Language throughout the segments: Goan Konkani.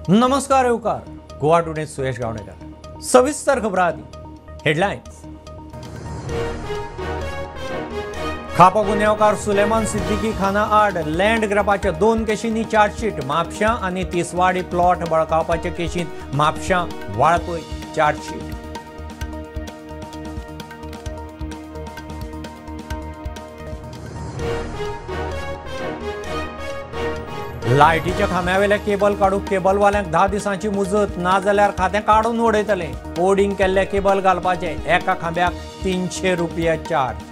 नमस्कार येवकार गोवा टुडे सुयश गावणेकर. सविस्तर खबर आदी हेडलायन्स. खापो गुन्यांवकार सुलेमान सिद्दीकी खाना आड लँड ग्रॅबाच्या 2 केशींनी चार्जशीट. म्हापशां आनी तिसवाडी प्लॉट बळकावपाच्या केशींत म्हापशां वाळपय चार्जशीट. लायटीच्या खांब्यावेले केबल काडूंक केबलवाल्यांक 10 दिसांची मुजत, नाजाल्यार खातें काडून उडयतले. कोडिंग केल्ले केबल घालपाचे एका खांब्याक 300 रुपया चार्ज.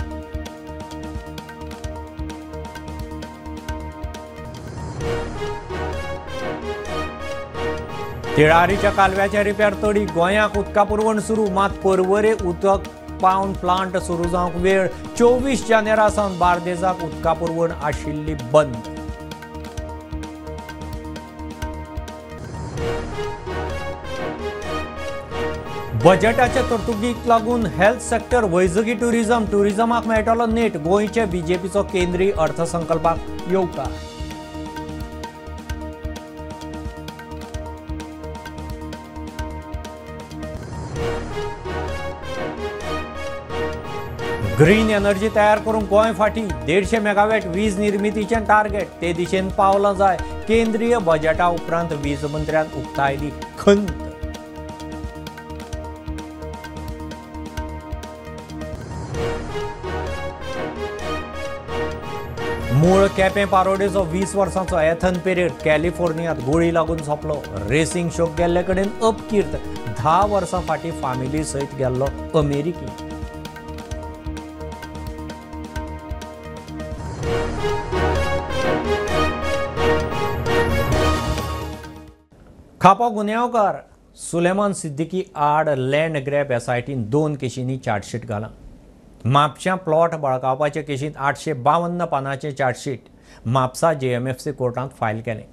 तिळारीच्या कालव्याच्या रिपेर तडी गोंयाक उदका पुरवण सुरू, मात परवरे उदक पावन प्लांट सुरू जावंक वेळ. 24 जानेरा सावन बार्देजाक उदका पुरवण आशिल्ली बंद. बजेटाच्या तरतुदीक लागून हेल्थ सेक्टर, वैजकी टुरिझम, टुरिझमाक मेळटलो नेट. गोंयचे बीजेपीचो केंद्रीय अर्थसंकल्पाक येवकार. ग्रीन एनर्जी तयार करूंक गोंय फाटी. 150 मेगावॅट वीज निर्मितीचें टार्गेट, ते दिशेन पावलां जाय. केंद्रीय बजेटा उपरांत वीज मंत्र्यान उक्तायली खंत. मूळ केपें पारोडेचो 20 वर्सांचो एथन पेरेर कॅलिफोर्नियांत गोळी लागून सोंपलो. रेसिंग शोक गेल्ले कडेन अपकीर्त. 10 वर्सां फाटीं फामिली सयत गेल्लो अमेरिकेंत. खापो गुन्यांवकार सुलेमान सिद्दीकी आड लँड ग्रॅब एसआयटीन 2 केशींनी चार्जशीट घालां. म्हापशां प्लॉट बळकावपाचे केशींत 852 पानांचें चार्जशीट म्हापसा जेएमएफसी कोर्टांत फायल केलें.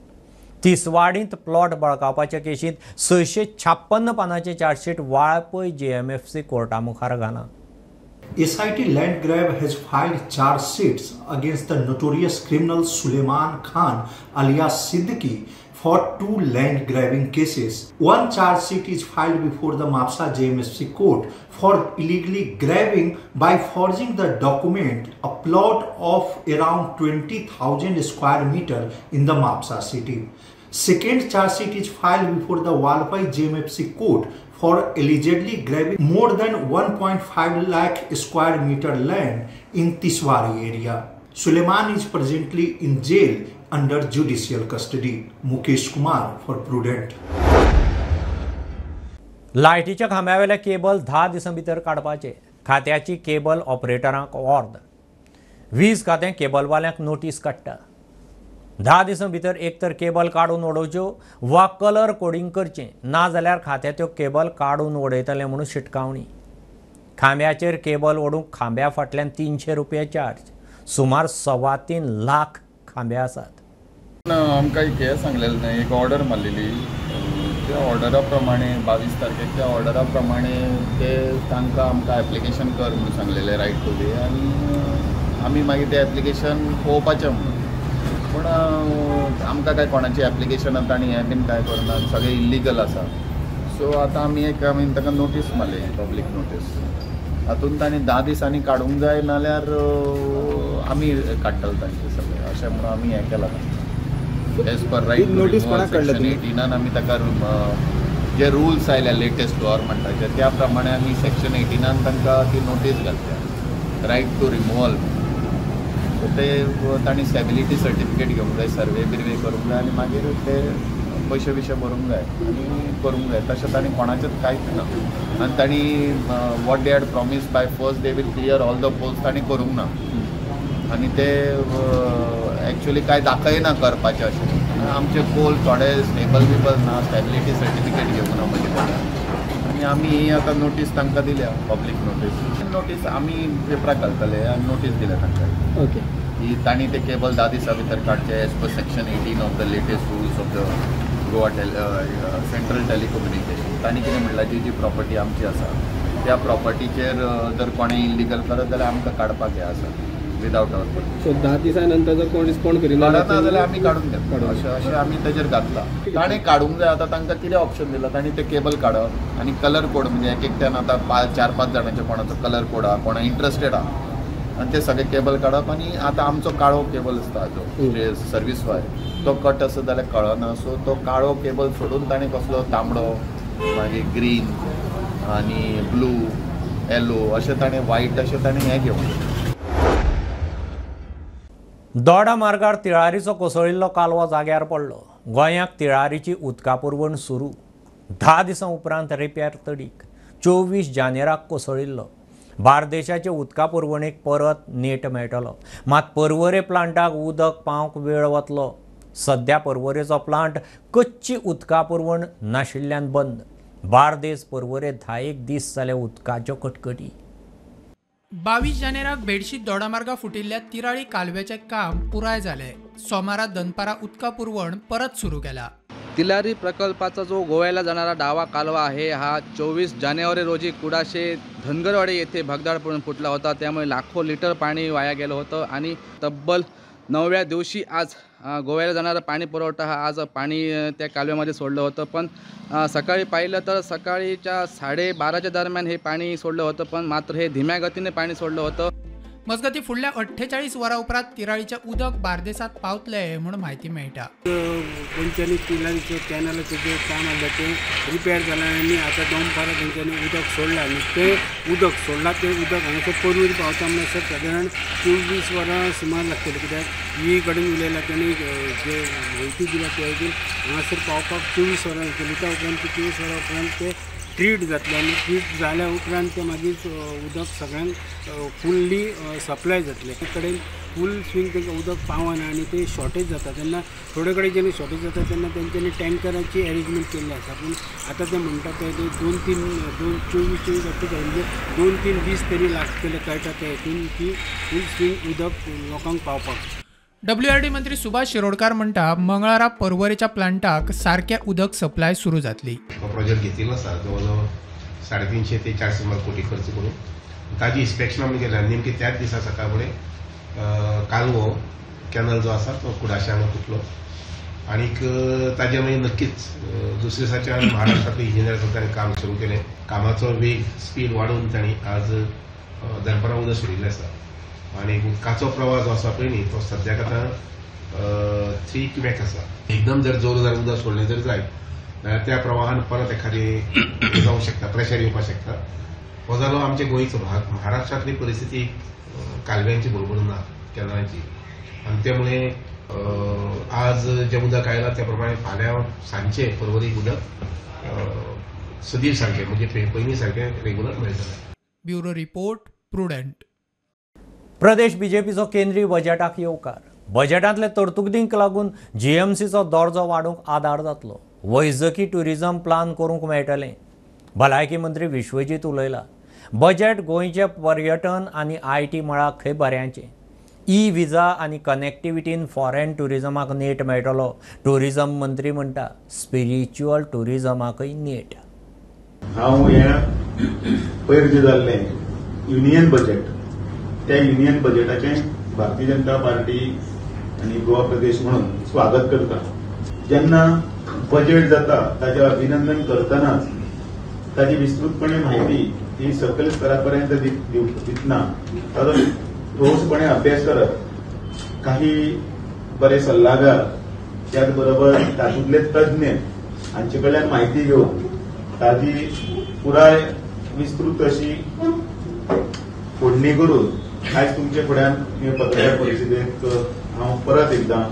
तिसवाडींत प्लॉट बळकावपाचे केशींत 656 पानांचें चार्जशीट वाळपय जेएमएफसी कोर्टा मुखार घालां. SIT land grab has filed charge sheets against the notorious criminal Suleman Khan alias Siddiqui for 2 land grabbing cases. One charge sheet is filed before the Mapsa JMFC court for illegally grabbing by forging the document a plot of around 20,000 square meter in the Mapsa city. Second charge sheet is filed before the Valpai JMFC court for allegedly grabbing more than 1.5 lakh square meter land in Tiswadi area. Suleiman is presently in jail under judicial custody. Mukesh Kumar for Prudent. लायटीच्या खांब्यावेले cable 10 दिसां भितर काडपाचे. खात्याची केबल ऑपरेटरांक ऑर्द. वीज खातें केबलवाल्यांक नोटीस काडटा. 10 दिसां भितर एक तर केबल काडून उडोवच्यो वा कलर कोडिंग करचें, नाजाल्यार खातें त्यो केबल काडून उडयतलें म्हणून शिटकावणी. खांब्याचेर केबल ओडूंक खांब्या फाटल्यान 300 रुपया चार्ज. सुमार 3.25 लाख खांबे आसात. आमकां एक हें सांगलेलें न्हय, एक ऑर्डर मारलेली, त्या ऑर्डरा प्रमाणे 22 तारखेक त्या ऑर्डरा प्रमाणे ते तांकां आमकां एप्लिकेशन कर म्हणून सांगलेलें रायट टू वे, आनी आमी मागीर तें एप्लिकेशन पळोवपाचें म्हणून. पूण आमकां काय कोणाची एप्लिकेशनां तांणी हें बीन कांय करना, सगळें इल्लिगल आसा. सो आतां आमी एक आमी ताका नोटीस मारली, पब्लीक नोटीस. हातून तांणी 10 दिसांनी काडूंक जाय, नाल्यार आमी काडटले तांचे सगळें, अशें म्हणून आमी हें केलां. As per right notice section 18 आमी ताका जे रुल्स आयल्या लेटेस्ट गव्हर्मेंटाचे त्या प्रमाणे आमी सेक्शन 18 तांकां ती नोटीस घातल्या, रायट टू रिमुवल. सो ते तांणी स्टेबिलिटी सर्टिफिकेट घेवंक जाय, सर्वे बिर्वे करूंक जाय, आनी मागीर ते पयशे बिशे भरूंक जाय आनी करूंक जाय. तशें तांणी कोणाचेंच कांयच ना. आनी तांणी what they had promise by first they will clear all the poles, तांणी करूंक ना. आनी ते एक्चुअली कांय दाखयना करपाचें अशें. आमचे पोल थोडे स्टेबल बिबल ना, स्टेबिलिटी सर्टिफिकेट घेवंक ना म्हजे कडेन. आनी आमी ही आतां नोटीस तांकां दिल्या, पब्लीक नोटीस. नोटीस आमी पेपराक घालतले आनी नोटीस दिल्या तांकां. ओके, की तांणी ते केबल 10 दिसां भितर काडचे as per section 18 of the latest rules of the Goa central telecommunication. तांणी कितें म्हणलां, जी जी प्रॉपर्टी आमची आसा त्या प्रॉपर्टीचेर जर कोणें इल्लिगल करत जाल्यार आमकां काडपाक हें आसा. विदावट our permission. सो 10 दिसां नंतर जर कोण रिस्पॉन्ड करिना जाल्यार आमी काडून घेतले अशें अशें आमी तेजेर घातला. ताणें काडूंक जाय. आतां तांकां कितें ऑप्शन दिलां, तांणी ते केबल काडप आनी कलर कोड, म्हणजे एक एकट्यान आतां 4-5 जाणांचे कोणाचो कलर कोड आहा, कोणा इंट्रस्टेड आहा, आनी ते सगळे केबल काडप. आनी आतां आमचो काळो केबल आसता जो सर्वीस वायर, तो कट आसत जाल्यार कळना. सो तो काळो केबल सोडून ताणें कसलो तांबडो, मागीर ग्रीन आनी ब्लू, येलो अशें ताणें वायट अशें ताणें हें घेवन. दोडा मार्गार तिळारीचो कोसळिल्लो कालवो जाग्यार पडलो. गोंयाक तिळारीची उदका पुरवण सुरू. 10 दिसां उपरांत रिपेर तडीक 24 जानेराक कोसळिल्लो. बार्देशाचे उदका पुरवणेक परत नेट मेळटलो, मात पर्वरे प्लांटाक उदक पावंक वेळ वतलो. सद्या पर्वरेचो प्लांट कच्ची उदका पुरवण नाशिल्ल्यान बंद. बार्देस पर्वरे 10 दीस जाले उदकाच्यो कटकटी. 22 जानेराक भेडशी दोडामार्गा फुटिल्ल्या तिराळी कालव्याचें काम पुराय जालें. सोमारा दनपारा उदका पुरवण परत सुरू केला. तिलारी प्रकल्पाचा जो गोव्याला जाणारा डावा कालवा आहे हा 24 जानेवारी रोजी कुडाशे धनगरवाडी येथे भगदाड पडून फुटला होता. त्यामुळे लाखो लिटर पाणी वाया गेलं होतं आणि तब्बल 9व्या दिवशी आज गोव्याला जाणारा पाणी पुरवठा हा आज पाणी त्या कालव्यामध्ये सोडलं होतं. पण सकाळी पाहिलं तर सकाळीच्या 12:30च्या दरम्यान हे पाणी सोडलं होतं, पण मात्र हे धीम्या गतीने पाणी सोडलं होतं. मजगती फुडल्या 48 वरां उपरांत तिराळीचें उदक बार्देसांत पावतलें म्हूण म्हायती मेळटा. तेंच्यांनी तिराळीचें कॅनलाचें जें काम आसलें तें रिपेर जालां आनी आतां दनपारां तेंच्यांनी उदक सोडलां आनी तें उदक सोडलां तें उदक हांगासर पर्वरी पावता म्हणसर सादारण 24 वरां सुमार लागतलीं. कित्याक ई कडेन उलयला तेणी जे म्हायती दिल्या ते हितून हांगासर पावपाक 24 वरां लागतलीं. त्या उपरांत 24 वरां उपरांत ते ट्रीट जातलें आनी ट्रीट जाल्या उपरांत ते मागीर उदक सगळ्यांक फुल्ली सप्लाय जातलें. एक कडेन फूल स्विंग तांकां उदक पावना आनी ते शॉर्टेज जाता तेन्ना थोडे कडेन जेन्ना शॉर्टेज जाता तेन्ना तेंच्यांनी टँकराची एरेंजमेंट केल्ली आसा. पूण आतां ते म्हणटा ते 2-3 24 48 म्हणजे 2-3 दीस तरी लागतले कळटा ते हितून की फूल स्विंग उदक लोकांक पावपाक. डब्ल्यूआरडी मंत्री सुभाष शिरोडकार म्हणटा मंगळारा पर्वरेच्या प्लांटाक सारकें उदक सप्लाय सुरू जातली. हो प्रोजेक्ट घेतिल्लो आसा जवळ जवळ 350 ते 400 कोटी खर्च करून. ताजी इन्स्पेक्शन आमी केल्या. नेमकी त्याच दिसा सकाळ फुडें कालवो कॅनल जो आसा तो कुडाशे हांगा फुटलो आनीक ताजे मागीर नक्कीच दुसरे दिसाच्यान महाराष्ट्रांतले इंजिनियर ताणें काम सुरू केलें. कामाचो वेग स्पीड वाडोवन तांणी आज दनपारां उदक सोडिल्लें आसा आनी उदकाचो प्रवाह जो आसा पळय न्ही तो सद्याक आतां 3 क्युमेक आसा. एकदम जर जोर उदक सोडलें जर जायत जाल्यार त्या प्रवाहान परत एखादी जावंक शकता, प्रेशर येवपाक शकता. हो जालो आमच्या गोंयचो भाग. महाराष्ट्रांतली परिस्थिती कालव्यांची बरोबर ना, कॅनलांची, आनी त्यामुळे आज जें उदक आयलां त्या प्रमाणे फाल्यां सांजचे पर्वरीक उदक सदीं सारकें म्हणजे पयलीं सारकें रेगुलर मेळटलें. Bureau report, Prudent. Pradesh बीजेपीचो केंद्रीय बजेटाक येवकार. बजेटांतले तरतुदींक लागून जीएमसीचो दर्जो वाडूंक आदार जातलो. वैजकी ट्युरिझम प्लान करूंक मेळटलें. भलायकी मंत्री विश्वजीत उलयला. बजेट गोंयचें पर्यटन आनी IT मळाक खंय बऱ्यांचें. ई विजा आनी कनेक्टिविटीन फॉरेन ट्युरिझमाक नेट मेळटलो. ट्युरिझम मंत्री म्हणटा स्पिरिच्युअल ट्युरिझमाकय नेट. हांव हें पयर जें जाल्लें युनियन बजेट, त्या युनियन बजेटाचें भारतीय जनता पार्टी आनी गोवा प्रदेश म्हणून स्वागत करता. जेन्ना बजेट जाता ताजें अभिनंदन करतनाच ताजी विस्तृतपणे म्हायती ही सकयल स्तरा पर्यंत दितना ताजो ठोसपणे अभ्यास करत काही बरे सल्लागार त्याच बरोबर तातूंतले तज्ञ हांचे कडल्यान म्हायती घेवन ताजी पुराय विस्तृत अशी फोडणी करून आयज तुमचे फुड्यान हे पत्रकार परिशदेक हांव परत एकदां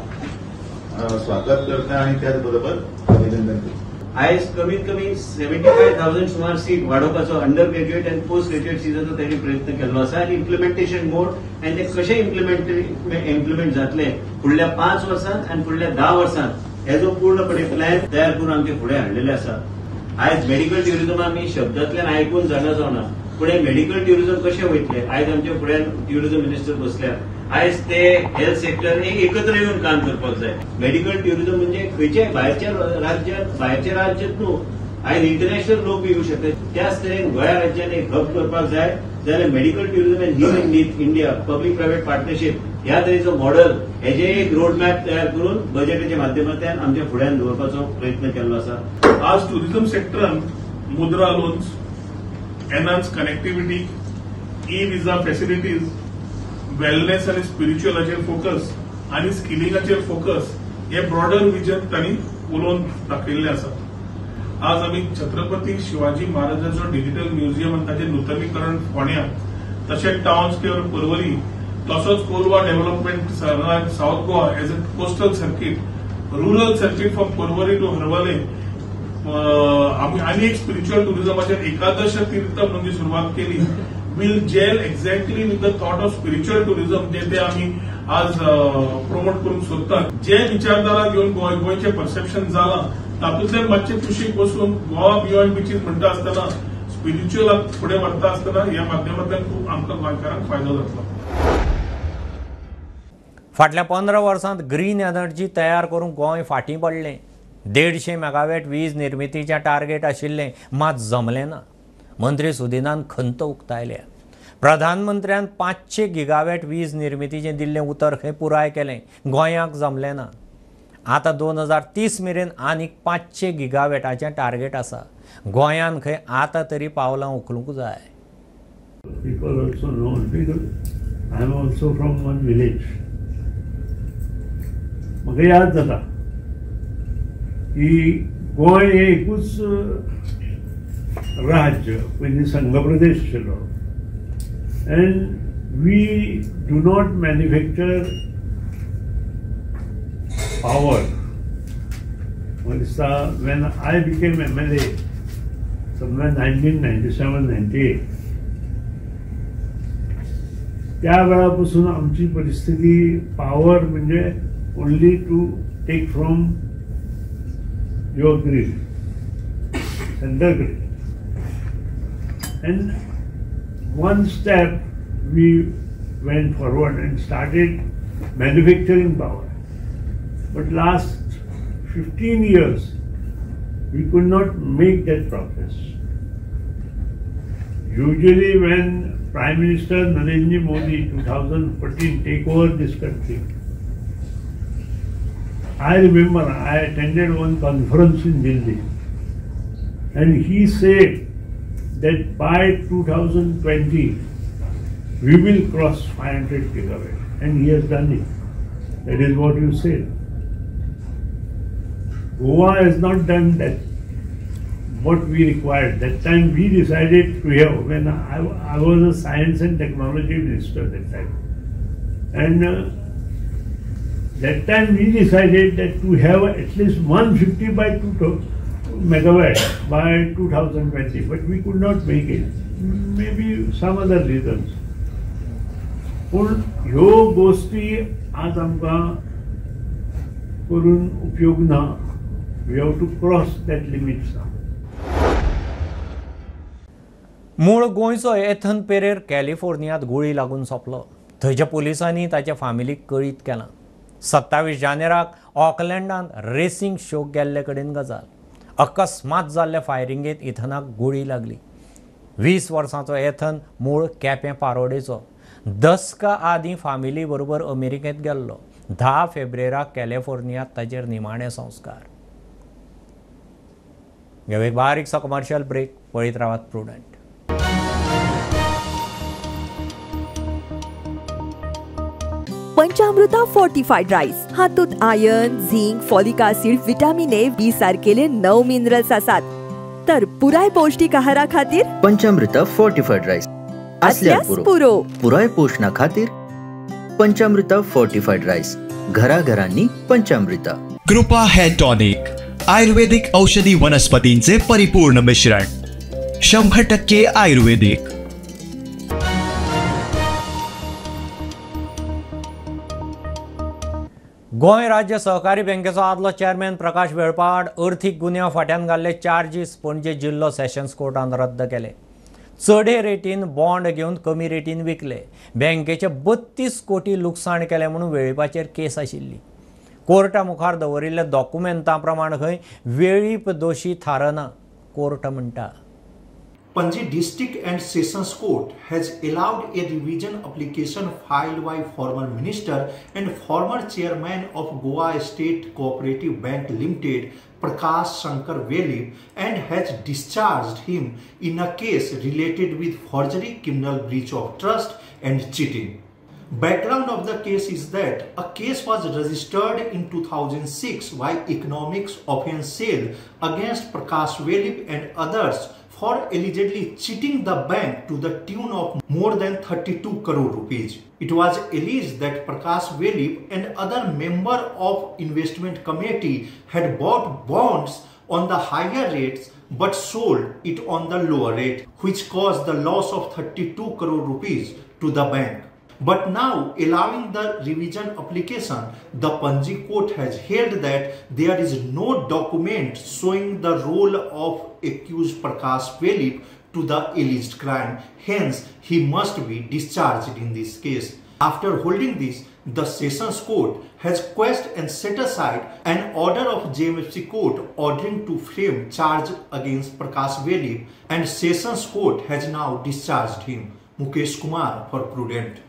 स्वागत करता आनी त्याच बरोबर अभिनंदन करता. आयज कमीत कमी 75,000 सुमार सीट वाडोवपाचो अंडर ग्रॅज्युएट आनी पोस्ट ग्रॅज्युएट सिटाचो तांणी प्रयत्न केल्लो आसा आनी इम्प्लिमेंटेशन मोड आनी ते कशें इम्प्लिमेंट जातले फुडल्या 5 वर्सांत आनी फुडल्या 10 वर्सांत हेजो पूर्णपणे प्लॅन तयार करून आमचे फुडें हाडलेले आसा. आयज मेडिकल ट्युरिझम आमी शब्दांतल्यान आयकून जाणा जावना, पूण हे मेडिकल ट्युरिझम कशें वयतले आयज आमच्या फुड्यान ट्युरिझम मिनिस्टर बसल्या. आयज ते हेल्थ सेक्टर हे एकत्र येवन काम करपाक जाय. मेडिकल ट्युरिझम म्हणजे खंयच्याय भायरच्या राज्यात भायरच्या राज्यात न्हू, आयज इंटरनॅशनल लोक बी येवंक शकता. त्याच तरेन गोंया राज्यान एक हब करपाक जाय जाल्यार medical tourism and heal in India public private partnership ह्या तरेचो मॉडल हेजे एक रोड मॅप तयार करून बजेटाच्या माध्यमांतल्यान आमच्या फुड्यान दवरपाचो प्रयत्न केल्लो आसा. आज tourism सेक्टरान Mudra loans, enhance connectivity, e visa facilities, wellness आनी स्पिरिच्युअलाचेर फोकस आनी स्किलिंगाचेर फोकस हे ब्रॉडर विजन तांणी उलोवन दाखयल्लें आसा. आज आमी छत्रपती शिवाजी महाराजाचो डिजिटल म्युझियम आनी ताचें नुतनीकरण फोंड्यां, तशेंच टावन स्क्वेअर पर्वरी, तसोच Colva development South Goa as a coastal circuit, rural circuit from Porvorim to Harvalem, आमी आनी एक स्पिरिच्युअल टुरिझमाचेर एकादश तीर्थ म्हणून जी सुरवात केली will gel exactly with the thought of spiritual tourism जे ते आमी आज प्रमोट करूंक सोदतात. जे विचारधारा घेवन गोंयचें परसेप्शन जालां तातूंतल्यान मातशें कुशीक बसून गोवा बियॉन्ड बिचीस म्हणटा आसतना स्पिरिच्युअलाक फुडें व्हरता आसतना ह्या माध्यमांतल्यान खूब आमकां गोंयकारांक फायदो जातलो. फाटल्या 15 वर्सांत ग्रीन एनर्जी तयार करूंक गोंय फाटीं पडलें. 150 मेगावॅट वीज निर्मितीचें टार्गेट आशिल्लें, मात जमलें ना. मंत्री सुदिनान खंत उक्तायल्या. प्रधानमंत्र्यान 500 गिगावॅट वीज निर्मितीचें दिल्लें उतर खंय पुराय केलें, गोंयाक जमलें ना. आतां 2030 मेरेन आनीक 500 गिगावॅटाचें टार्गेट आसा. गोंयान खंय आतां तरी पावलां उखलूंक जाय. People also know because I am also from one village. म्हाका याद जाता की गोंय हें एकूच राज्य पयलीं संघ प्रदेश आशिल्लो and we do not manufacture power. म्हाका दिसता when I became MLA somewhere 1997-98 त्या वेळा पासून आमची परिस्थिती पावर म्हणजे only to take from your grid, central grid. And one step we went forward and started manufacturing power. But last 15 years we could not make that progress. Usually when Prime Minister Narendra Modi 2014 take over this country, I remember I attended one conference in Delhi and he said that by 2020 we will cross 500 gigawatt, and he has done it. That is what you said. Goa has not done that, what we required. That time we decided to have, when I was a science and technology minister that time, and that time we decided that to have at least 150 by 2 megawatt by 2020, but we could not make it, maybe some other reasons. पूण ह्यो गोश्टी आज आमकां करून उपयोग ना. We have to cross that limits. मूळ गोंयचो एथन पेरेर कॅलिफोर्नियांत गुळी लागून सोंपलो. थंयच्या पुलिसांनी ताच्या फामिलीक कळीत केलां. 27 जानेराक ऑकलँडांत रेसिंग शोक गेल्ले कडेन गजाल. अकस्मात जाल्ले फायरिंगेंत इथनाक गुळी लागली. 20 वर्सांचो एथन मूळ केपें पारोडेचो. दसका आदीं फामिली बरोबर अमेरिकेंत गेल्लो. 10 फेब्रेराक कॅलिफोर्नियांत ताचेर निमाणे संस्कार. घेवं एक बारीकसो कमर्शियल ब्रेक. पळयत रावात प्रुडंट. पंचामृता फोर्टिफाईड राईस हातूंत iron, zinc, folic acid, vitamin A, B सारकेले 9 मिनरल्स आसात. तर पुराय पौष्टिक आहारा खातीर पंचामृता फोर्टिफाईड राईस असल्यास पुरो. पुराय पोषणा खातीर पंचामृता फोर्टिफाईड राईस घराघरांनी पंचामृता. कृपा हेअर टॉनिक आयुर्वेदिक औषधी वनस्पतींचे परिपूर्ण मिश्रण, 100% आयुर्वेदिक. गोंय राज्य सहकारी बँकेचो आदलो चेअरमॅन प्रकाश वेळपाड अर्थीक गुन्यांव फाट्यान घाल्ले चार्जीस पणजे जिल्लो सेशन्स कोर्टान रद्द केले. चडे रेटीन बॉन्ड घेवन कमी रेटीन विकले. बँकेचे 32 कोटी लुकसाण केलें म्हणून वेळीपाचेर केस आशिल्ली. कोर्टा मुखार दवरिल्ल्या डॉक्युमेंटा प्रमाण खंय वेळीप दोशी थारना. कोर्ट म्हणटा. Panaji District and Sessions Court has allowed a revision application filed by former minister and former chairman of Goa State Cooperative Bank Limited Prakash Shankar Velip and has discharged him in a case related with forgery, criminal breach of trust and cheating. Background of the case is that a case was registered in 2006 by Economics Offence Cell against Prakash Velip and others for allegedly cheating the bank to the tune of more than 32 crore rupees. It was alleged that Prakash Velip and other member of investment committee had bought bonds on the higher rates but sold it on the lower rate, which caused the loss of 32 crore rupees to the bank. But now, allowing the revision application, the Panaji court has held that there is no document showing the role of accused Prakash Velip to the alleged crime. Hence, he must be discharged in this case. After holding this, the Sessions Court has quashed and set aside an order of JMFC Court ordering to frame charge against Prakash Velip, and Sessions Court has now discharged him. Mukesh Kumar for Prudent.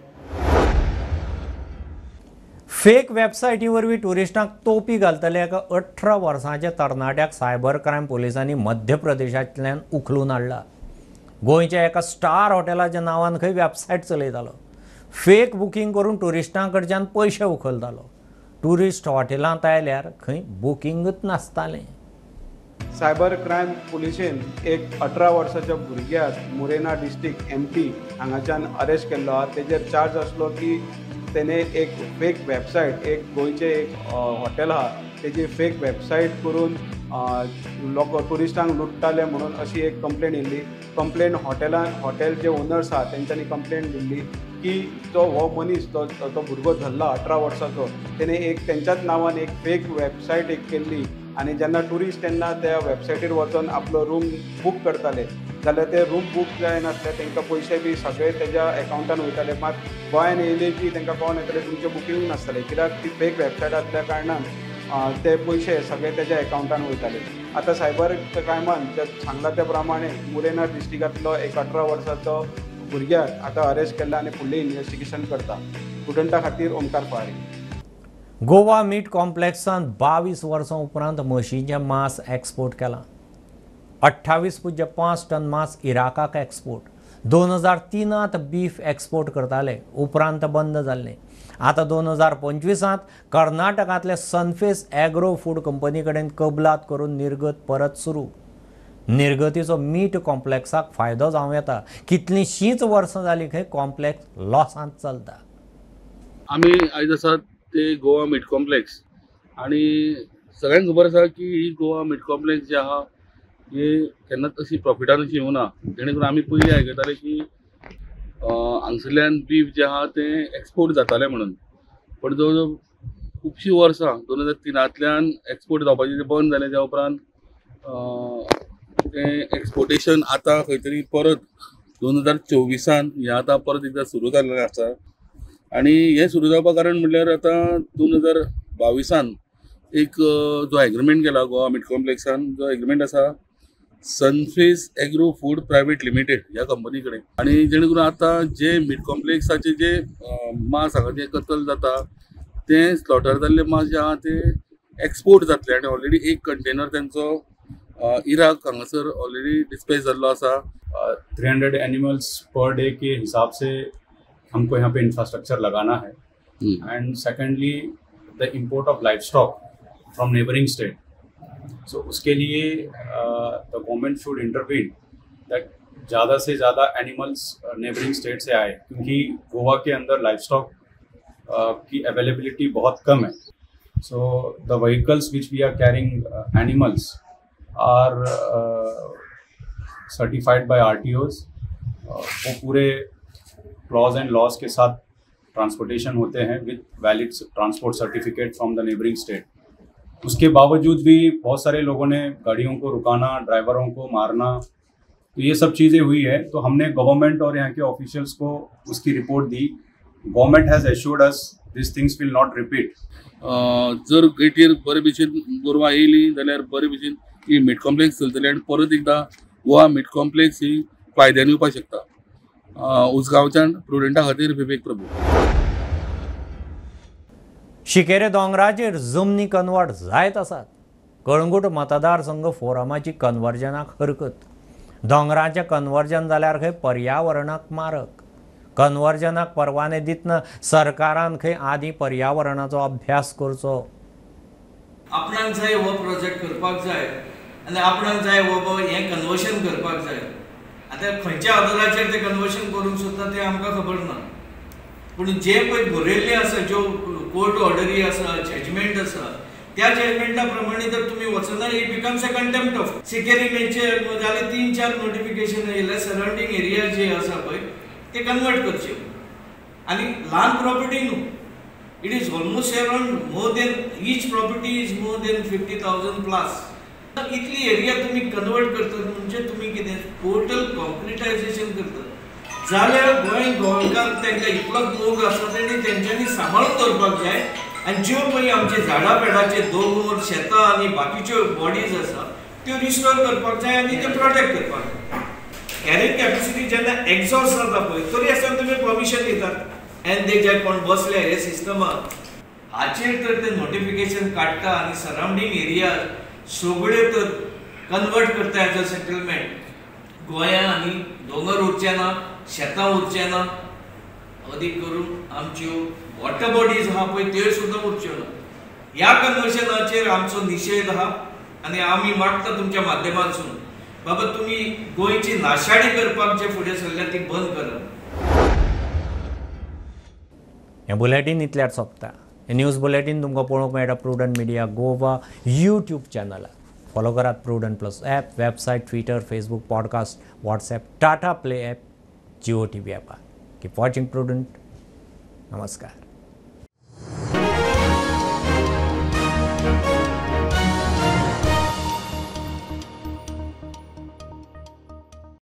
Fake वेबसायटी वरवीं ट्युरिस्टांक तोपी घालतले एका 18 वर्सांच्या तरणाट्याक सायबर क्रायम पोलिसांनी मध्य प्रदेशांतल्यान उखलून हाडला. गोंयच्या एका स्टार हॉटेलाच्या नांवान खंय वेबसायट चलयतालो. फेक बुकींग करून ट्युरिस्टां कडच्यान पयशे उखलतालो. ट्युरिस्ट हॉटेलांत आयल्यार खंय बुकिंगूच नासतालें. सायबर क्रायम पुलिशेन एक 18 वर्साच्या भुरग्याक मुरेना डिस्ट्रिक्ट MP हांगाच्यान अरेस्ट केल्लो आहा. तेजेर चार्ज आसलो की तेणे एक फेक वेबसायट, एक गोंयचें एक हॉटेल आहा तेजी फेक वेबसायट करून लोक ट्युरिस्टांक लुट्टाले म्हणून अशी एक कंप्लेन येयल्ली. कंप्लेन हॉटेलान हॉटेल जे ओनर्स आहा तेंच्यांनी कंप्लेन दिल्ली की तो हो मनीस तो तो भुरगो धरला 18 वर्साचो, तेणे एक तेंच्याच नांवान एक फेक वेबसायट एक केल्ली आनी जेन्ना ट्युरिस्ट तेन्ना त्या वेबसायटीर वचोन आपलो रूम बूक करताले जाल्यार ते रूम बूक जायनासले, तांकां पयशे बी सगळे तेज्या एकावंटान वयताले. मात गोंयान येयले की तांकां कळोन येतलें तुमचें बुकींग नासतलें, कित्याक ती फेक वेबसायट आसल्या कारणान ते पयशे सगळे तेज्या एकावंटान वयताले. आतां सायबर क्रायमान सांगला त्या प्रमाणे मुरेना डिस्ट्रिक्टांतलो एक 18 वर्साचो भुरग्याक आतां अरेस्ट केला आनी फुडलें इन्वेस्टिगेशन करता. स्टुडंटा खातीर ओमकार पहारी. गोवा मीट कॉम्प्लेक्सान 22 वर्सां उपरांत म्हशींचें मांस एक्सपोर्ट केलां. 28.5 टन मांस इराकाक एक्सपोर्ट. 2003 बीफ एक्सपोर्ट करताले, उपरांत बंद जाल्लें. आतां 2025 कर्नाटकांतले सनफेस एग्रो फूड कंपनी कडेन कबलात करून निर्गत परत सुरू. निर्गतीचो मीट कॉम्प्लेक्साक फायदो जावं येता. कितलींशींच वर्सां जालीं खंय कॉम्प्लेक्स लॉसांत चलता. आमी आयज आसात ते गोवा मीट कॉम्प्लेक्स आनी सगळ्यांक खबर आसा की ही गोवा मीट कॉम्प्लेक्स जे आहा हे केन्नाच अशी प्रॉफिटान अशी येवना. जेणे करून आमी पयलीं आयकताले की हांगसरल्यान बीफ जें आहा तें एक्सपोर्ट जातालें म्हणून, पण जवळ जवळ खुबशीं वर्सां 2003 एक्सपोर्ट जावपाचें जें बंद जालें त्या उपरांत तें एक्सपोर्टेशन आतां खंय तरी परत 2024 हें आतां परत एकदां सुरू जाल्लें आसा. आनी हें सुरू जावपा कारण म्हणल्यार आतां 2022 एक जो एग्रीमेंट केला गोवा मीट कॉम्प्लेक्सान, जो एग्रीमेंट आसा सनफेस एग्रो फूड प्रायवेट लिमिटेड ह्या कंपनी कडेन, आनी जेणे करून आतां जे मीट कॉम्प्लेक्साचे जे मांस हांगा जें कत्तल जाता तें स्लॉटर जाल्लें मांस जें आहा तें एक्सपोर्ट जातलें. आनी ऑलरेडी एक कंटेनर तेंचो इराक हांगासर ऑलरेडी डिस्पॅच जाल्लो आसा. 300 एनिमल्स पर डे के हिसाब से हमको यहाँ पे इंफ्रास्ट्रक्चर लगाना है. And secondly the import of livestock from neighbouring state, so उसके लिए the government should intervene that ज़्यादा से ज़्यादा एनिमल्स नेबरिंग स्टेट से आए, क्योंकि गोवा के अंदर लाइव स्टॉक की अवेलेबिलिटी बहुत कम है. So the vehicles which we are carrying animals are certified by RTOs. वो पूरे क्लॉज एंड लॉज के साथ ट्रांसपोर्टेशन होते हैं with valid transport certificate from the neighbouring state. उसके बावजूद भी बहुत सारे लोगों ने गाड़ियों को रुकाना, ड्राइवरों को मारना, तो ये सब चीज़ें हुई है. तो हमने गवर्नमेंट और यहाँ के ऑफिशियल्स को उसकी report the. Government has assured us this things will not repeat. जर गेटीर बरे भशेन गोरवां येयलीं जाल्यार बरे भशेन की मीट कॉम्प्लेक्स चलतलें आनी परत एकदां गोवा मीट कॉम्प्लेक्स ही फायद्यान येवपाक शकता. उसगांवच्यान प्रुडंटा खातीर विवेक प्रभू. शिकेरे दोंगराचेर जमनी कन्वर्ट जायत आसात. कळंगूट मतदारसंघ फोरमाची कन्वर्जनाक हरकत. दोंगराचें कन्वर्जन जाल्यार खंय पर्यावरणाक मारक. कन्वर्जनाक परवाने दितना सरकारान खंय आदीं पर्यावरणाचो अभ्यास करचो. आपणाक जाय हो प्रोजेक्ट करपाक जाय आनी आपणाक जाय हो हें कन्वर्शन करपाक जाय. आतां खंयच्या आदाराचेर तें कन्वर्शन करूंक सोदता तें आमकां खबर ना, पूण जे पळय बरयल्लें आसा, ज्यो कोर्ट ऑर्डरी आसा, जजमेंट आसा, त्या जजमेंटा प्रमाणे जर तुमी वचना, it becomes a contempt of. Sikeri Meche जाले 3-4 नोटिफिकेशन येयले, सरावंडींग एरिया जे आसा पळय ते कन्वर्ट करचे. आनी ल्हान प्रॉपर्टी न्हू, it is almost around more than each property is more than 50,000 plus. इतली एरिया तुमी कन्वर्ट करतात म्हणजे तुमी कितें टोटल कॉन्क्रिटायझेशन करतात. जाल्यार गोंय गोंयकार तांकां इतलो मोग आसा तेणी तेंच्यांनी सांबाळून दवरपाक जाय. आनी ज्यो पळय आमचे झाडां पेडाचे दोंगर, शेतां आनी बाकीच्यो बॉडीज आसा त्यो रिस्टोर करपाक जाय आनी त्यो प्रोटेक्ट करपाक जाय. कॅरिंग कॅपेसिटी जेन्ना एक्झॉस्ट जाता पळय तरी आसतना तुमी परमिशन दितात एन्ड ते जे कोण बसले हे सिस्टमाक हाचेर तर ते नोटिफिकेशन काडटा आनी सरावंडींग एरिया सगळे तर कन्वर्ट करता एज अ सेटलमेंट. गोंया आनी दोंगर उरचे ना, शेतां उरचे ना, अदीक करून आमच्यो वॉटर बॉडीज आहा पळय त्यो सुद्दां उरच्यो ना. ह्या कन्वर्शनाचेर आमचो निशेध आहा आनी आमी मागता तुमच्या माध्यमांतसून बाबा तुमी गोंयची नाशाडी करपाक जे फुडें सरल्या ती बंद करात. हें बुलेटीन इतल्यार सोंपता. हें न्यूज बुलेटीन तुमकां पळोवंक मेळटा प्रुडंट मिडिया गोवा यूट्यूब चॅनलार. फॉलो करात Prudent plus app, website, Twitter, Facebook, podcast, WhatsApp, Tata play app, Jio TV ॲपार. Keep watching prudent. नमस्कार.